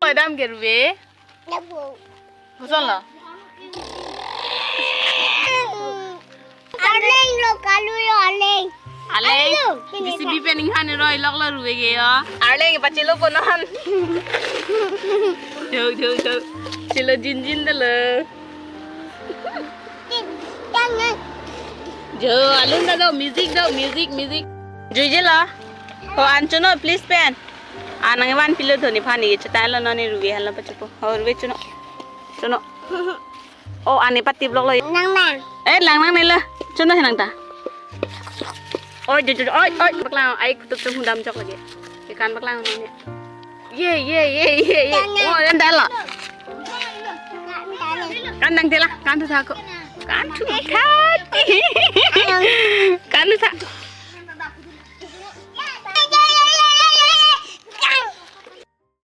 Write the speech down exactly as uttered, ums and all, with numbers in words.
Padam ke ruve. Lapu. Kosonlo? Arleng lo, kalu lo, arleng. Arleng. Ayo, J C B pen inghan roi loklo ruve ke yo. Arleng pachelo po non. Jauh, jauh, jauh. Chelo jinjin dolo. Jangan. Jo, alun ta do, music do, music, music. Juijelo. Ko an chono, please pen. An nangvanpilo do nephan, ne chetailo non, ne ruve hala pachopo. Ho ruve chono. Chono. O, an nepatip loklo. Nang nang. Eh, lang nangnelo. Chono henang ta. Oi, jo, jo, oi, oi. Paklang, ai kutuk tum hudam chok lagi. Ikan paklang non ya. Ye, ye, ye, ye, ye. Jangan. O, yan dalo. Kan dang tela, kan thu tha ko. Kan thu tha. Kan thu tha.